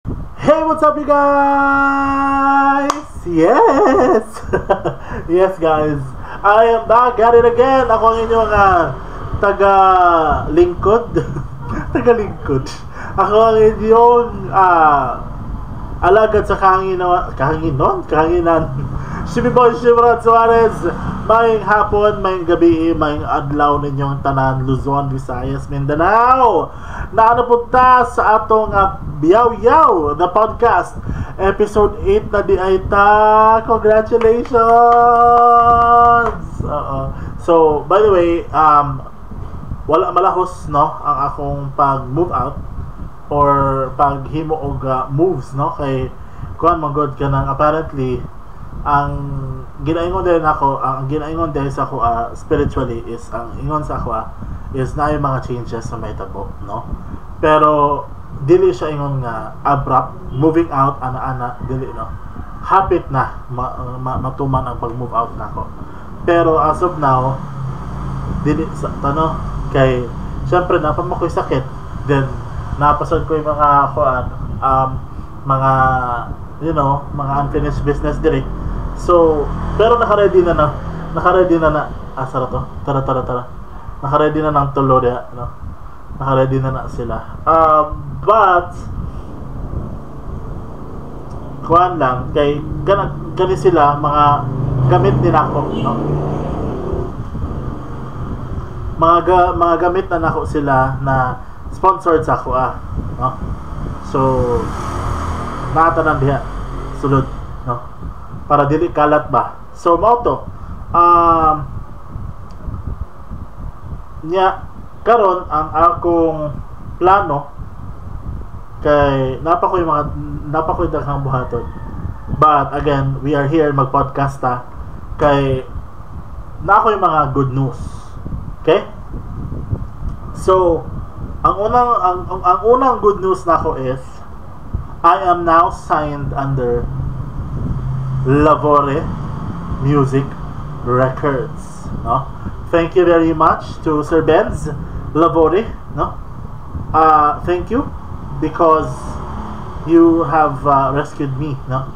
Hey, what's up, you guys? Yes! Yes, guys. I am back at it again. Ako ang inyong taga-lingkod. Taga-lingkod. Ako ang inyong alagad sa kahanginan. Kahanginon? Kahanginan. Shimmy Boy Shimrod Suarez. Maayong hapon, maayong gabi, maayong adlaw ninyong tanan, Luzon, Visayas, Mindanao. Naano punta sa atong Biyaw Yaw, the podcast, episode 8 na di ay ta. Congratulations! Oo. So, by the way, wala malahos, no, ang akong pag-move out or paghimo og moves, no, kay kuan man god kanang apparently ang ginaingon din ako, ang ginaingon din sa ako spiritually is ang ingon sa ako is na yung mga changes na mahitabo, no? Pero dili siya ingon nga abrupt moving out ana-ana, dili, no? Hapit na matuman ang pag-move out nako. Pero as of now dili sa tano kay syempre napa mo ko'y sakit, then napasod ko yung mga kuan, mga you know, mga unfinished business diri. So, pero naka-ready na na. Naka-ready na na. Sara to. Tara, tara, tara. Naka-ready na ng tulo diha, no? Naka-ready na na sila. But, kuan lang, kay, gani sila, mga gamit ni nako, no? Mga gamit na nako sila na sponsored sa ako, no? So, nakatanan diha. Sulod, no? Para dili kalat ba. So mao to. Nya karon ang akong plano kay napa koy mga napa koy daghang buhaton. But again, we are here mag-podcast ta kay na ako'y mga good news. Okay? So, ang unang good news nako is I am now signed under Lavore Music Records, no? Thank you very much to Sir Benz Lavore, no? Thank you because you have rescued me, no?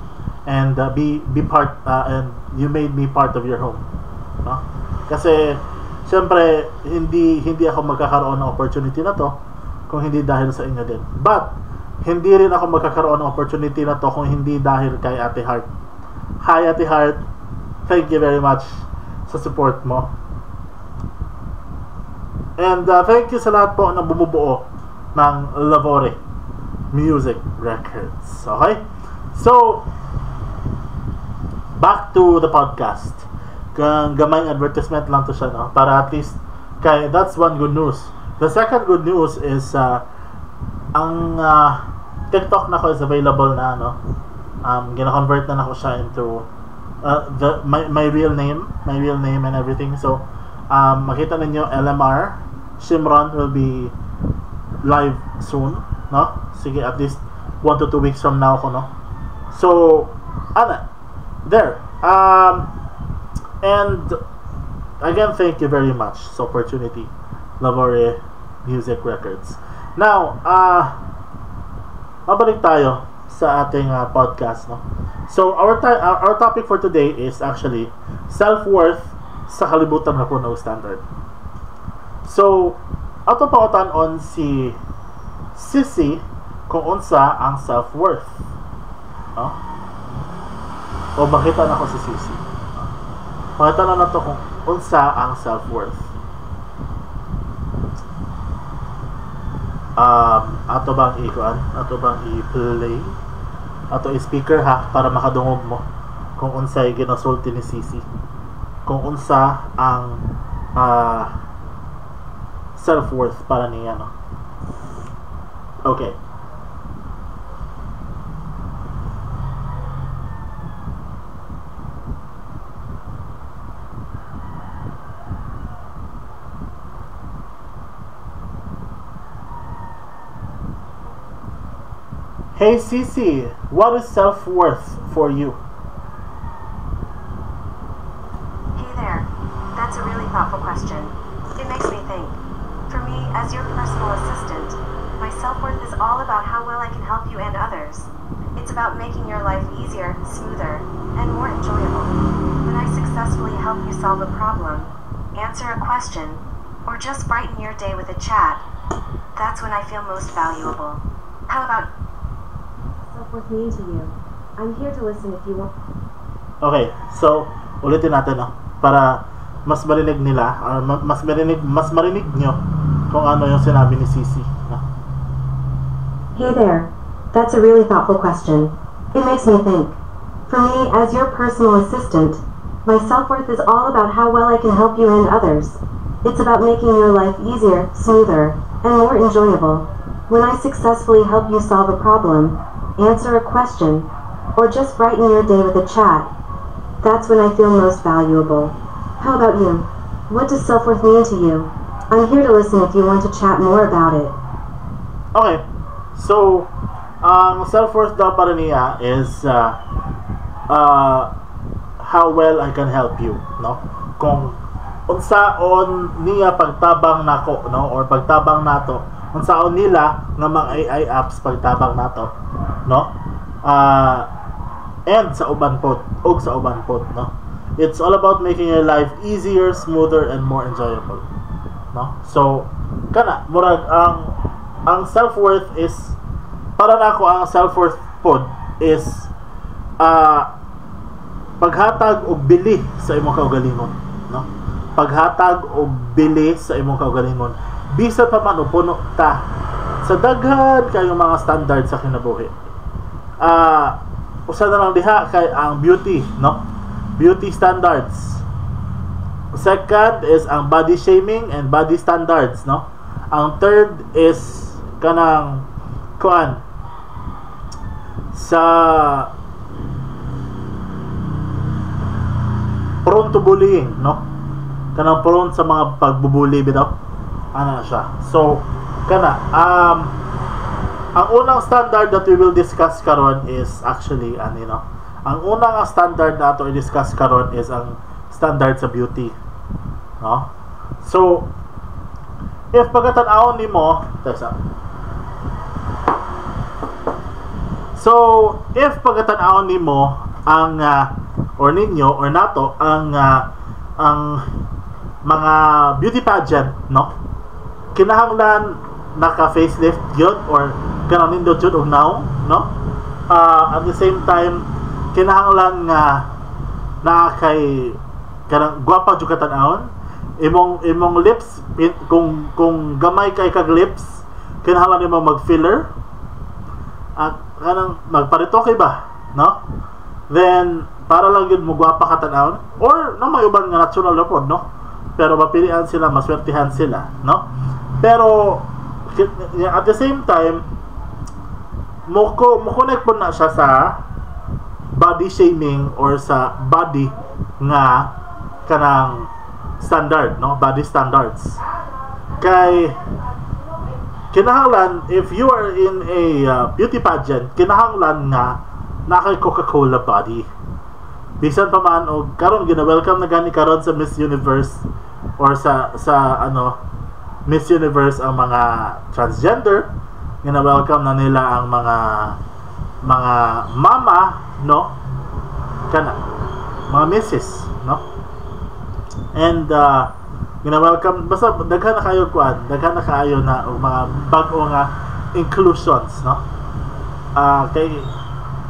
And be part and you made me part of your home, no? Kasi syempre hindi ako magkakaroon ng opportunity na to kung hindi dahil sa inyo din. But hindi rin ako magkakaroon ng opportunity na to kung hindi dahil kay Ate Heart. Hi Ate Heart, thank you very much sa support mo. And thank you sa lahat po na bumubuo ng Lavore Music Records. Okay? So, back to the podcast. Gamay advertisement lang to siya, no? Para at least, kay, that's one good news. The second good news is, ang TikTok na ko is available na, no? Gina-convert na nako siya into the my real name, and everything. So, makita ninyo LMR Shimron will be live soon, no? Sige, at least 1 to 2 weeks from now ko, no? So, ana, there. And again, thank you very much sa opportunity, Lavore Music Records. Now, mabalik tayo sa ating podcast, no? So our topic for today is actually self-worth sa kalibutan nga puno standard. So ato pangutan-on si Sisi kung unsa ang self-worth, no? O makita na ko si Sisi. Makita na nato kung unsa ang self-worth. Ato bang i-kuan? Ato bang i-play? Ato i-speaker ha, para makadungog mo kung unsay ginasulti ni Sisi, kung unsa ang self-worth para niya, no? Okay. Hey Sisi, what is self-worth for you? Hey there. That's a really thoughtful question. It makes me think. For me, as your personal assistant, my self-worth is all about how well I can help you and others. others. It's about making your life easier, smoother, and more enjoyable. When I successfully help you solve a problem, answer a question, or just brighten your day with a chat, that's when I feel most valuable. How about self-worth mean to you? I'm here to listen if you want. Okay, so ulitin natin, no, para mas marinig nila or mas marinig nyo kung ano yung sinabi ni Sisi, no? Hey there. That's a really thoughtful question. It makes me think. For me, as your personal assistant, my self-worth is all about how well I can help you and others. It's about making your life easier, smoother, and more enjoyable. When I successfully help you solve a problem, answer a question, or just brighten your day with a chat, that's when I feel most valuable. How about you? What does self-worth mean to you? I'm here to listen if you want to chat more about it. Okay. So, ang self-worth daw para niya is how well I can help you, no? Kung unsaon niya pagtabang nako, no? Or pagtabang nato, unsaon nila nga mga AI apps pagtabang nato, no? And sa uban pod, og sa uban pod, no? It's all about making your life easier, smoother, and more enjoyable, no? So, kana murag ang self-worth is, para nako, ang self-worth pod is paghatag og bili sa imong kaugalingon, no? Paghatag og bili sa imong kaugalingon bisan pa man og puno ta sa daghan kayong mga standard sa kinabuhi. Usa na lang diha kay ang beauty, no? Beauty standards. Second is ang body shaming and body standards, no? Ang third is kanang kuan sa prone to bullying, no? Kanang prone sa mga pagbubuli bitaw. Ano na siya. So, kana ang unang standard that we will discuss karon is actually ano, no? Ang unang standard na ato i-discuss karon is ang standard sa beauty. No? So, if pagkatan-awon nimo, tesa. So, if pagkatan-awon nimo ang or ninyo or nato ang mga beauty pageant, no? Kinahanglan naka facelift gyud or kanang nindot jud og nawong, no? At the same time, kinahanglan nga naa kay kanang gwapa jud ka tan-awon. Imong lips, kung gamay kay kag lips, kinahanglan nimo mag filler at kanang magparitoke ba, no? Then para lang yun mo gwapa ka tan-awon, or no, may uban nga natural na pod, no? Pero mapilian sila, maswertihan sila, no? Pero at the same time, mo connect po na siya sa body shaming or sa body nga kanang standard, no? Body standards. Kay kinahanglan if you are in a beauty pageant, kinahanglan nga naa kay Coca-Cola body. Bisan pa man og karon gina-welcome na gani karon sa Miss Universe or sa ano, Miss Universe ang mga transgender, gina-welcome na nila ang mga mama, no? Kana mga missis, no? And gina-welcome basta daghan na kayo kuan, daghan na kaayo na og mga bag-o nga inclusions, no? Kay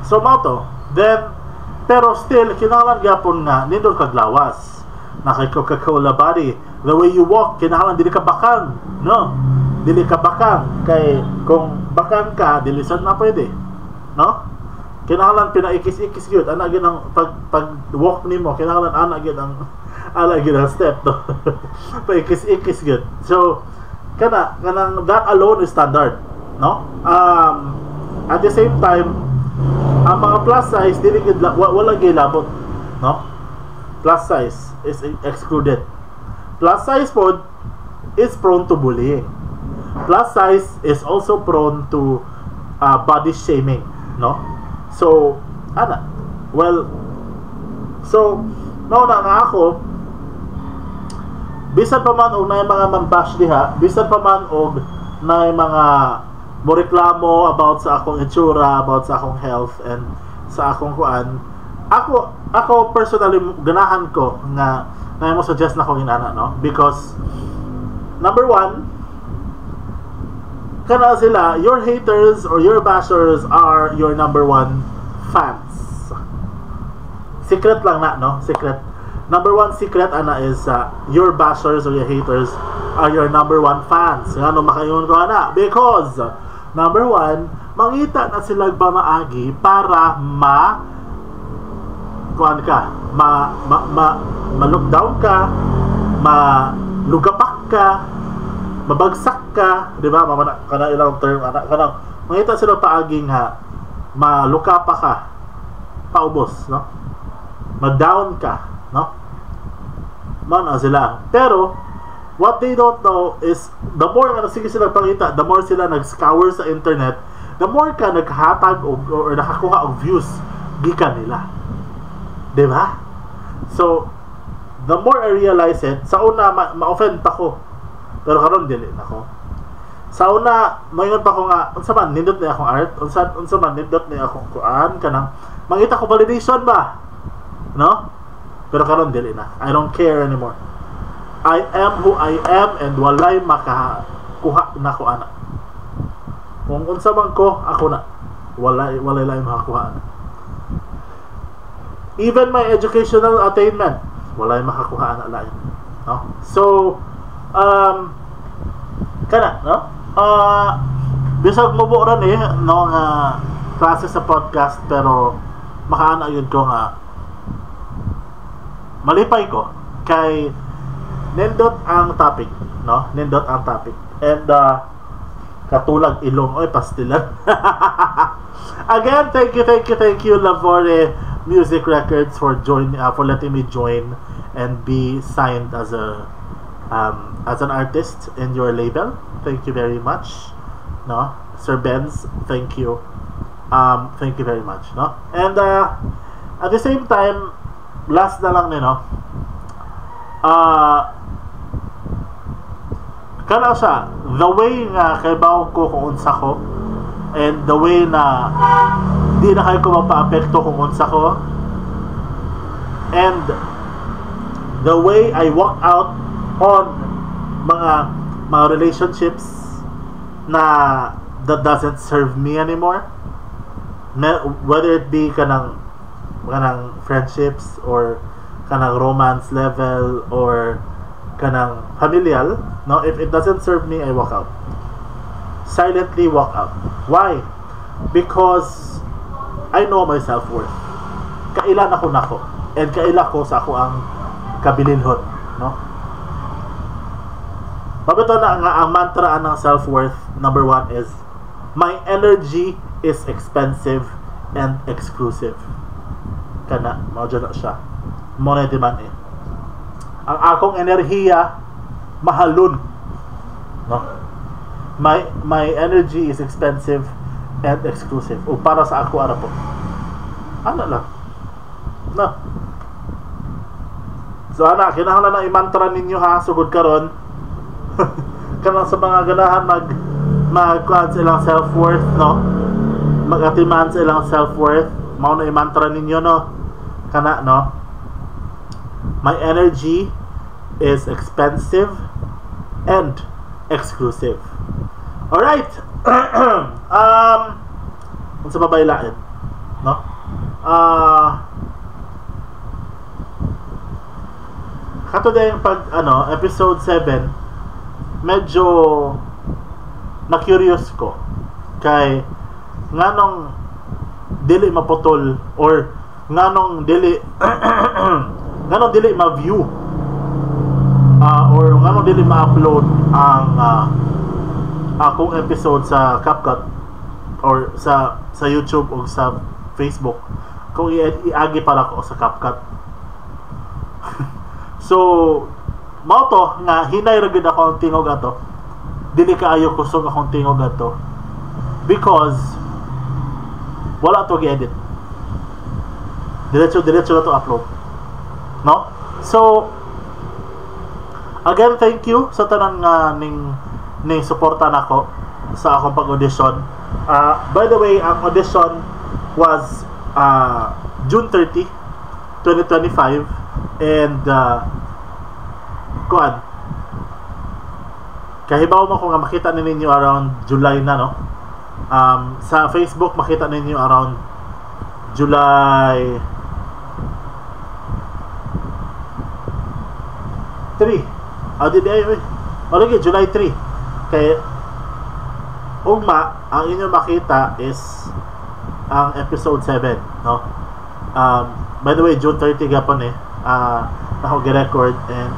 so mao to. Then pero still kinahanglan gyapon nga nindot kag lawas, naa kay Coca-Cola body, the way you walk, kinahanglan dili ka bakang, no? Dili ka bakang, kay kung bakang ka, dili sad na pwede, no? Kinahanglan pinaikis-ikis gyud ana gyud ang pag walk nimo, kinahanglan ana gyud ang step, no? Paikis-ikis gyud. So kanang that alone is standard, no? At the same time, ang mga plus size dili gyud wala gyud labot, no? Plus size is excluded. Plus size pod is prone to bullying. Plus size is also prone to body shaming, no? So ana, well, so mao na nga ako, bisan pa man og naay mga mambash diha, bisan pa man og naay mga Mo reklamo about sa akong itsura, about sa akong health and sa akong kuan. Ako personally, ganahan ko nga na mo suggest na akong inana, no? Because number one, kana sila, your haters or your bashers are your number one fans. Secret lang na, no? Secret. Number one secret ana is your bashers or your haters are your number one fans. Ngano makaingon ko ana? Because number one, mangita na sila pamaagi para ma kuan ka, ma ma ma, ma-look down ka, ma lugapak ka, mabagsak ka, di ba? Mama kana ilang term ana, kanang mangita sila paagi nga maluka pa ka, paubos, no? Ma-down ka, no? Mao na sila. Pero what they don't know is the more nga sige sila pangita, the more sila nag-scour sa internet, the more ka naghatag og or nakakuha og views gikan nila. Di ba? So, the more I realize it, sa una, ma-offend pa ko. Pero karon dili na ko. Sa una, moingon pa ko nga, unsa man nindot ni akong art, unsa man nindot ni akong kuan, kanang mangita ko validation ba? No? Pero karon dili na. I don't care anymore. I am who I am and walay makakuha na ko ana. Kung unsa man ko, ako na. Walay lain makakuha ana. Even my educational attainment, walay makakuha ana lain. No? So, kana, no? Bisag mubo ra ni, no, nga klase sa podcast, pero makaana yun ko nga malipay ko kay nindot ang topic, no? Nindot ang topic. And katulag ilong, oy, pastilan. Again, thank you, thank you, thank you, Lavore Music Records, for letting me join and be signed as an artist in your label. Thank you very much. No? Sir Benz, thank you. Thank you very much, no? And at the same time, last na lang ni, no? Kana siya, the way nga kaybaw ko kung unsa ko and the way na di na kayo ko mapaapekto kung unsa ko and the way I walk out on mga relationships na that doesn't serve me anymore, whether it be kanang friendships or kanang romance level or kanang familial, no? If it doesn't serve me, I walk out, silently walk out. Why? Because I know my self-worth. Kaila na ko nako and kaila ko sa ako ang kabilinhon, no? Mabito na nga ang mantra ng self-worth, number one is my energy is expensive and exclusive. Kana mao na siya, mo na di man eh ang akong enerhiya mahalon, no? My energy is expensive and exclusive o para sa ako ara po, ano lang, no? So ana, kinahanglan na imantra ninyo ha, sugod karon, kanang sa mga ganahan mag kuan sa ilang self-worth, no, magatiman sa ilang self-worth, mao na imantra ninyo, no? Kana, no? My energy is expensive and exclusive. Alright. Unsa pa ba ilain, no? Kato yung pag ano, episode 7, medyo na-curious ko kay nganong dili maputol or nganong dili ma-view or nganong dili ma-upload ang akong episode sa CapCut or sa YouTube o sa Facebook kung iagi para ko sa CapCut. So mao to nga hinay ra gyud ako ang tingog ato, dili kaayo kusog akong tingog ato because wala to gi-edit, diretso diretso na to upload, no? So again, thank you sa tanan nga ning suporta nako. sa akong pag-audition. By the way, ang audition was June 30, 2025 and kuan, kahibaw mo ko nga makita ni ninyo around July na, no? Sa Facebook makita ninyo around July 3. Ah, di ay, oy. O lagi, July 3. Kay ugma, ang inyo makita is ang episode 7, no? By the way, June 30 gapon eh. Ako gi-record and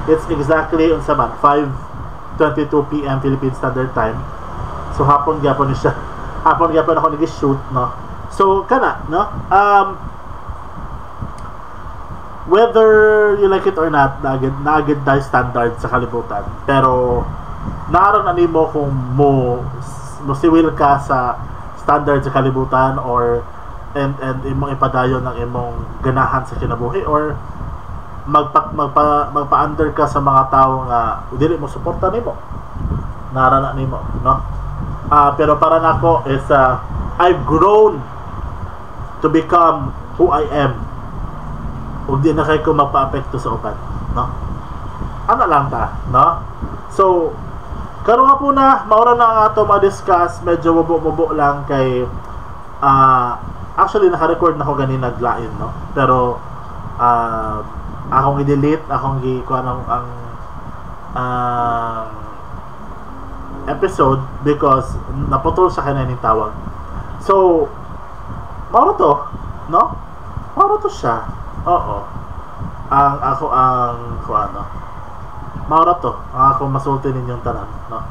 it's exactly unsa man, 5:22 p.m. Philippine Standard Time. So hapon gyapon ni siya. Hapon gyapon ako nag-shoot, no? So kana, no? Whether you like it or not, naa gyud tayo standard sa kalibutan. Pero naaron na nimo kung mo siwil ka sa standard sa kalibutan or and imong ipadayon ang imong ganahan sa kinabuhi or magpa-under ka sa mga tao nga dili mo suporta nimo. Nara na nimo, no? Pero para nako is I've grown to become who I am ug di na kay ko magpa-apekto sa uban, no? Ana lang ta, no? So karon nga po na maura na ang ato ma-discuss, medyo mubo-mubo lang kay actually naka-record na ko ganina naglain, no? Pero akong i-delete, akong gi kuan ang episode because naputol sa kanya ning tawag. So maura to, no? Maura to siya. Oo. Ang ako ang kuan, no? Maura to ang ako masulti ninyong tanan, no?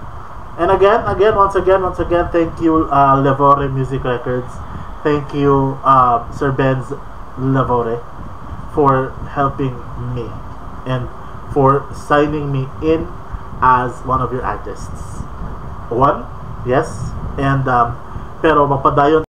And again, again, once again, once again, thank you, Levore Music Records. Thank you, Sir Benz Levore, for helping me and for signing me in as one of your artists. One, yes, and pero magpadayon